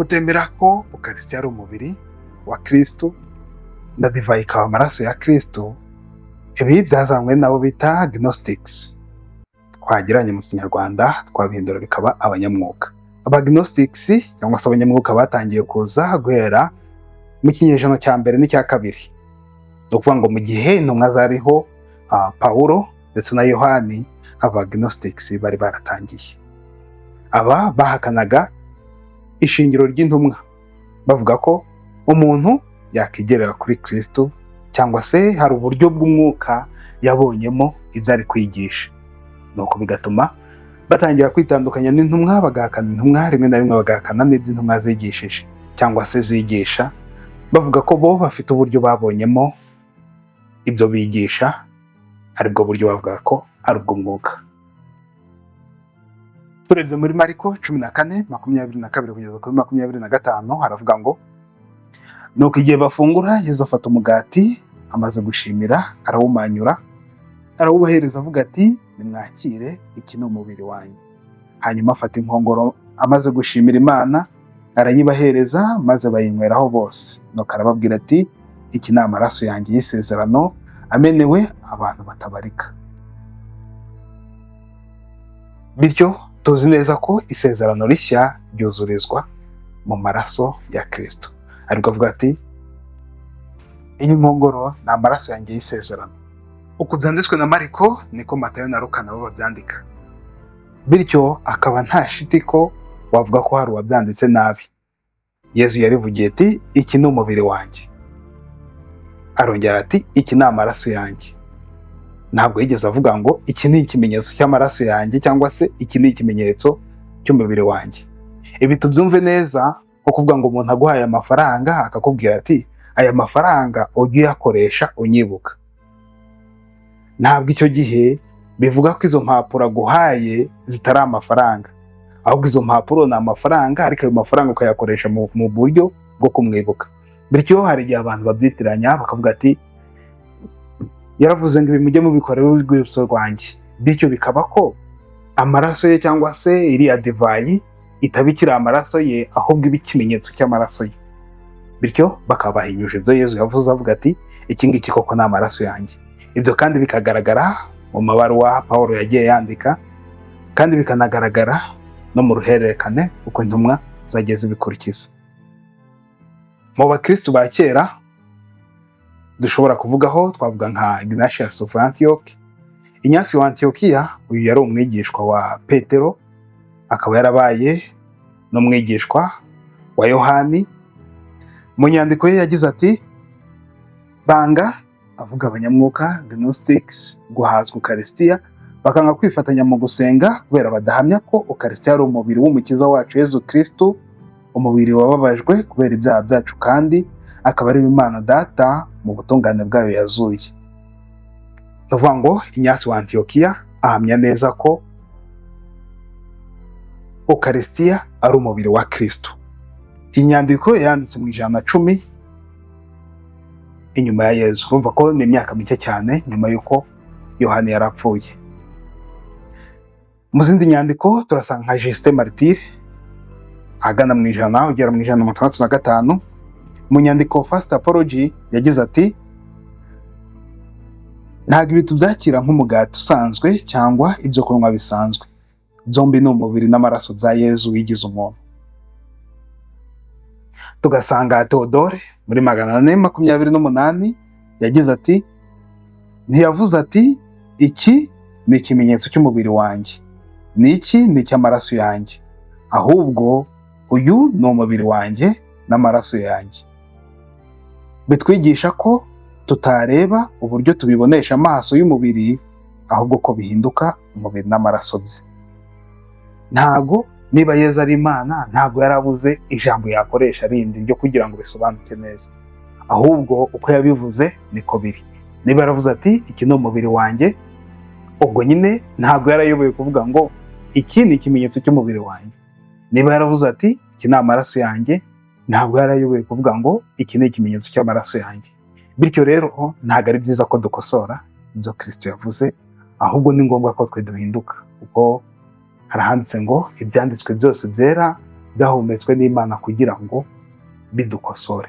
Kutemera ko ukarisitiya ari umubiri wa Kristu na divayi ikaba amaraso ya Kristu, ibi byazanywe n'abo bita Gnostics. Twagereranya mu Kinyarwanda twabihindura bikaba abanyamwuka. Aba Gnostics cyangwa se abanyamwuka batangiye kuza guhera mu kinyejana cya mbere n'icya kabiri. Ni ukuvuga ngo mu gihe intumwa zariho, Pawulo ndetse na Yohani, aba Gnostics bari baratangiye. Aba bahakanaga ishingiro ry'intumwa, bavuga ko umuntu yakigerera kuri Kristo cyangwa se hari uburyo bw'umwuka yabonyemo ibyo ari kwigisha. Nuko bigatuma batangira kwitandukanya n'intumwa, bagahakana intumwa, rimwe na rimwe bagahakana n'ibyo intumwa zigishije cyangwa se zigisha, bavuga ko bo bafite uburyo babonyemo ibyo bigisha, aribwo buryo bavuga ko ari ubw'umwuka. Turebye muri Mariko 14:22 kugeza kuri 25, haravuga ngo: "Nuko igihe bafungura, Yezu afata umugati, amaze gushimira arawumanyura, arawubahereza, avuga ati: 'Nimwakire, iki ni umubiri wanjye.' Hanyuma afata inkongoro, amaze gushimira Imana arayibahereza, maze bayinyweraho bose. Nuko arababwira ati: 'Iki ni amaraso yanjye y'isezerano amenewe abantu batabarika.'" Bityo tuzi neza ko isezerano rishya ryuzurizwa mu maraso ya Kristo, ariko avuga ati: "Iyi nkongoro ni amaraso yanjye y'isezerano." Uko byanditswe na Mariko niko Matayo na Luka nabo babyandika, bityo akaba nta shiti ko wavuga ko hari uwabyanditse nabi. Yezu yarivugiye ati: "Iki ni umubiri wanjye." Arongera ati: "Iki ni amaraso yanjye." Ntabwo yigeze avuga ngo: "Iki ni ikimenyetso cy'amaraso yanjye" cyangwa se "Iki ni ikimenyetso cy'umubiri wanjye." Ibi tubyumve neza, nko kuvuga ngo umuntu aguhaye amafaranga akakubwira ati: "Aya mafaranga ujye uyakoresha unyibuka." Ntabwo icyo gihe bivuga ko izo mpapuro aguhaye zitari amafaranga, ahubwo izo mpapuro ni amafaranga, ariko ayo mafaranga ukayakoresha mu buryo bwo kumwibuka. Bityo hari igihe abantu babyitiranya, bakavuga ati: "Yaravuze ngo ibi mujye mubikora urwibutso rwanjye." Bityo bikaba ko amaraso ye cyangwa se iriya divayi itaba ikiri amaraso ye, ahubwo iba ikimenyetso cy'amaraso ye. Bityo bakaba bahinyuje ibyo Yezu yavuze avuga ati: "Iki ngiki koko ni amaraso yanjye." Ibyo kandi bikagaragara mu mabaruwa Paul yagiye yandika, kandi bikanagaragara no mu ruhererekane uko intumwa zagiye zibikurikiza. Mu bakristu ba kera dushobora kuvugaho, twavuga nka Ignatius of Antioch, Inyasi wa Antiokiya. Uyu yari umwigishwa wa Petero, akaba yarabaye n'umwigishwa wa Yohani. Mu nyandiko ye yagize ati: "Banga," avuga abanyamwuka Gnostics, "guhazwa ukarisitiya, bakanga kwifatanya mu gusenga kubera badahamya ko ukarisitiya ari umubiri w'Umukiza wacu Yezu Kristu, umubiri wababajwe kubera ibyaha byacu, kandi akaba ari Imana Data mu butungane bwayo yazuye." Ni ukuvuga ngo Inyasi wa Antiyokiya ahamya neza ko ukarisitiya ari umubiri wa Kristu. Iyi nyandiko yanditse mu 110 inyuma ya Yezu. Urumva ko ni imyaka mike cyane nyuma y'uko Yohani yari apfuye. Mu zindi nyandiko turasanga nka Justin Martyr, ahagana mu 100 ugera mu 165, mu nyandiko First Apology yagize ati: "Ntabwo ibi tubyakira nk'umugati usanzwe cyangwa ibyo kunywa bisanzwe. Byombi ni umubiri n'amaraso bya Yezu wigize umuntu." Tugasanga Theodore muri 428 yagize ati: "Ntiyavuze ati: 'Iki ni ikimenyetso cy'umubiri wanjye, n'iki ni icy'amaraso yanjye,' ahubwo uyu ni umubiri wanjye n'amaraso yanjye." Bitwigisha ko tutareba uburyo tubibonesha amaso y'umubiri, ahubwo ko bihinduka umubiri n'amaraso bye. Ntago niba Yezu ari Imana, ntabwo yarabuze ijambo yakoresha rindi ryo kugira ngo bisobanuke neza, ahubwo uko yabivuze niko biri. Niba yaravuze ati: "Iki ni umubiri wanjye," ubwo nyine ntabwo yarayoboye kuvuga ngo: "Iki ni ikimenyetso cy'umubiri wanjye." Niba yaravuze ati: "Iki ni amaraso yanjye," ntabwo yarayoboye kuvuga ngo: "Iki ni ikimenyetso cy'amaraso yanjye." Bityo rero ntabwo ari byiza ko dukosora ibyo Kirisito yavuze, ahubwo ni ngombwa ko twe duhinduka, kuko harahanditse ngo ibyanditswe byose byera Byahumetswe n'Imana kugira ngo bidukosore.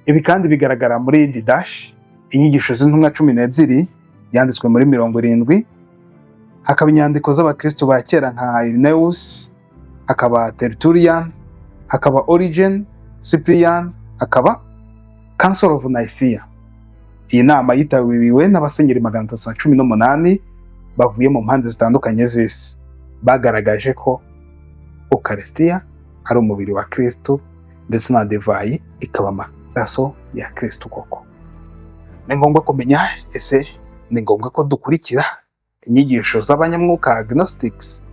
Ibi kandi bigaragara muri Didache, Inyigisho z'Intumwa 12, yanditswe muri 70. Hakaba inyandiko z'abakristo ba kera nka Irenaeus, hakaba Tertullian, hakaba Origen, Cyprian, hakaba Council of Nicaea. Iyi nama yitabiriwe n'abasenyeri 318 bavuye mu mpande zitandukanye z'isi. Bagaragaje ko Ukarisitiya ari umubiri wa Kristo, ndetse na divayi ikaba amaraso ya Kristo koko. Ni ngombwa kumenya: ese ni ngombwa ko dukurikira inyigisho z'abanyamwuka, Gnostics,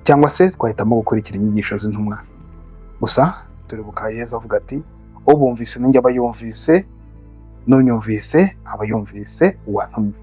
cyangwa se twahitamo gukurikira inyigisho z'intumwa? Gusa turibuka Yezu avuga ati: "Ubumvise ninjye aba yumvise, n'unyumvise aba yumvise uwantumye."